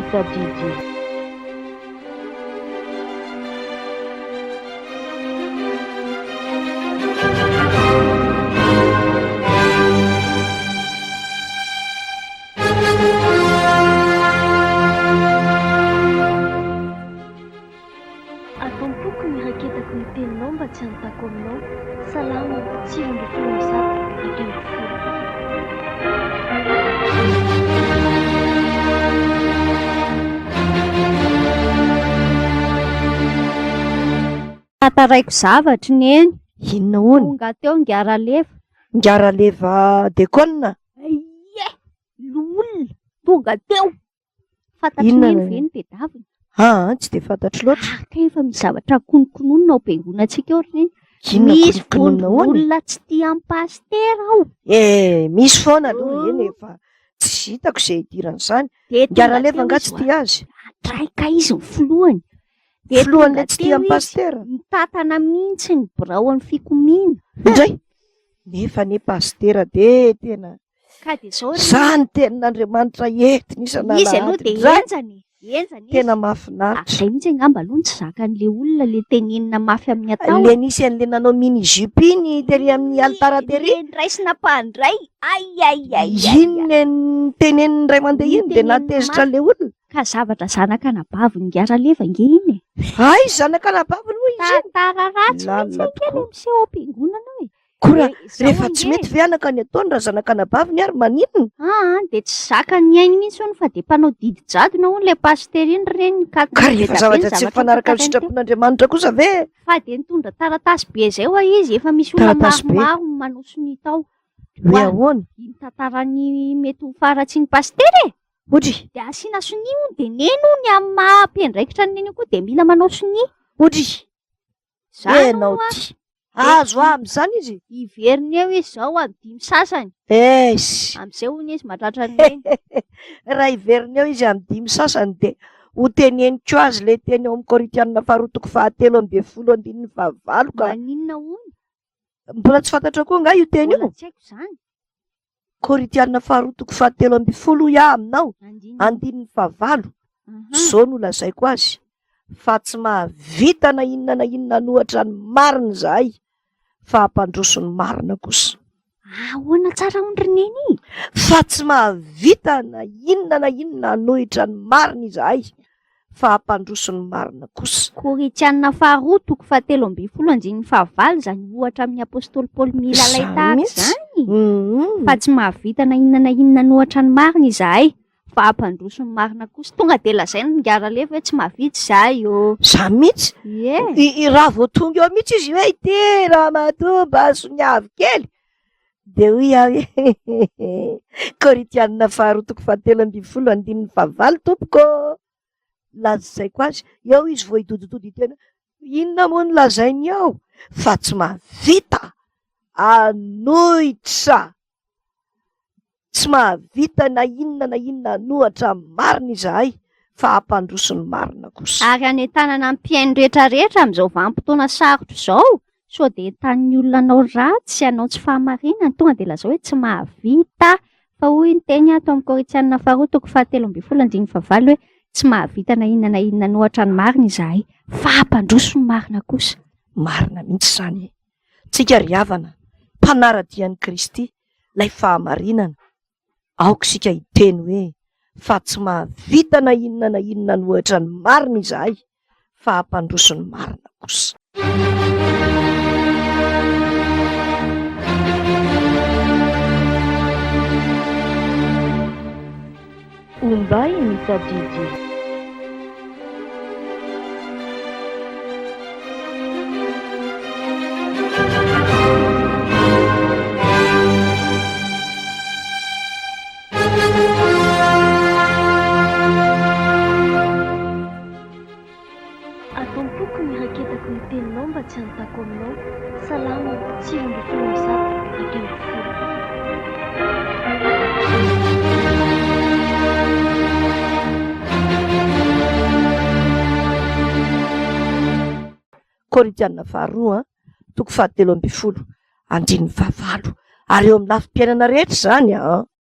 ny tadidy. Ato am-poko ny iraketako ny teninao mba tsy hanontako aminao. Salamo 119. Tantaraiko zavatry neny. Inona hono? Tonga teo Ngiaralefa. Ngiaraleva dekona? Ie! Loholona, tonga teo. Fantatr'i Inona Neny no- ve ny tedaviny? Aa, tsy dia fantatro loatra. Ah, kay efa misy zavatra kononkononina ao am-piangonantsika ao ry Neny. Inona Misy kononkononina hono? vondron'olona tsy tia an'i Pasitera ao. Eh, misy foana aloha Oh. eny e, fa tsy hitako izay hidiran'izany. Dia tonga Ngiaraleva teo angaha izy tsy hoa. tia azy? Dray ka izy ny filohany. Dia Filohan'ilay tonga tsy tia teo an'i izy, Pasitera? Mitantana mihitsy ny biraon'ny fikomiana. Indray! Nefa anie Pasitera dia tena Ka dia izao ry Izany tenin'Andriamanitra entiny Izy aloha isan'alahady dia indray. henjana e. Henjana izy. Tena mahafinaritra. Ary izay mihitsy angamba aloha no tsy zakan'ilay olona ilay tenenina mafy amin'ny atao e. Ilay nisy an'ilay nanao mini jupe iny tery amin'ny alitara tery. Ilay niraisina mpandray. Ay ay ay ay. Iny le nitenenin'ny ray mandeha iny dia Niteneniny nahatezitra mafy. an'ilay olona. Ka zavatra zanak'anabavin'i Ngiaraleva ange iny e. Hay zanak'anabaviny hoy izy iny. Tantara ratsy mihitsy Lalina ange ilay tokoa. miseho ao am-piangonana ao e. Koa raha Dia izao rehefa tsy ange mety ve anaka ny ataony raha zanak'anabaviny ary maninona? Aa dia tsy zakan'ny ainy mihitsy hono fa dia mpanao didy jadona hono ilay pasitera iny ry reniny ka Ka be rehefa dia be ny zavatra tsy zavatra mifanaraka amin'ny tantarainy teo. sitrapon'Andriamanitra kosa ve? Fa dia nitondra taratasy be izay hoa izy, efa misy olona Taratasy be? maromaro manao sonia tao. Hoe Hoa ahoana? iny tantaran'ny mety ho faharatsian'ny pasitera e! Odry! Dia asiana sonia hono dia neny hono ny amin'ny maha mpiandraikitra an'i neny io koa dia mila manao sonia. Odry! Zany Enao ho'a. ty! Azo amin'izany izy? Hiverina eo izy izao amin'ny dimy sasany. Eish! Amin'izay hono izy mahatratra ny neny. Raha hiverina eo izy amin'ny dimy sasany dia ho teneniko azy ilay teny ao amin'ny Korintiana faharoa toko fahatelo ambinifolo andininy fahavalo ka. Maninona hono? Mbola tsy fantatrao koa angaha io teny io? Mbola tsy haiko izany. Korintiana faharoa toko fahatelo ambinifolo hoy aho aminao, andininy fahavalo, izao no lazaiko azy, fa tsy mahavita na inona na inona hanohatra ny marina izahay, fa hampandroso ny marina kosa. Ahoana tsara hono ry Neny? Fa tsy mahavita na inona na inona hanohitra ny marina izahay, fa hampandroso ny marina kosa. Korintiana faharoa toko fahatelo ambinifolo andininy fahavalo izany ohatra amin'ny apostoly Paoly mila alay Izany tahaka mihitsy. izany Hum. fa tsy mahavita na inona na inona an'ohatra ny marina izahay fa hampandroso ny marina kosa. Tonga dia lazainy ny Ngaralevo hoe tsy mahavita izahay ô. Izany mihitsy. Ie. I, i raha vao tonga eo mihitsy izy hoe ity ramatoa mba soniavy kely dia hoy aho hoe Korintiana faharoa toko fahatelo ambinifolo andininy fahavalo tompoko ô. Lazaiko azy, eo izy vao hidodidody hiteny hoe inona moa no lazainy eo fa tsy mahavita hanohitra, tsy mahavita na inona na inona hanohatra ny marina izahay fa hampandroso ny marina kosa. Ary hanentanana ny mpihaino rehetra rehetra amin'izao vanim-potoana sarotra izao sao dia entanin'ny olona hanao ratsy sy hanao tsy fahamarinana, tonga dia lazao hoe tsy mahavita, fa hoy ny teny ato amin'ny Korintianina faharoa toko fahatelo ambinifolo andininy fahavalo hoe tsy mahavita na inona na inona an'ohatra ny marina izahay, fa hampandroso ny marina kosa. Marina mihitsy izany e! Tsika ry havana, mpanara-dia an'i Kristy, ilay fahamarinana, Aoka isika hiteny hoe, Fa tsy mahavita na inona na inona hanohitra ny marina izahay, fa hampandroso ny marina kosa. Ombay ny tadidy. Ato am-poko ny iraketako ny teninao mba tsy hanontako aminao. Salamo 119. Korintiana faharoa, toko fahatelo ambinifolo, andininy fahavalo. Ary eo amin'ny lafim-piainana rehetra izany an!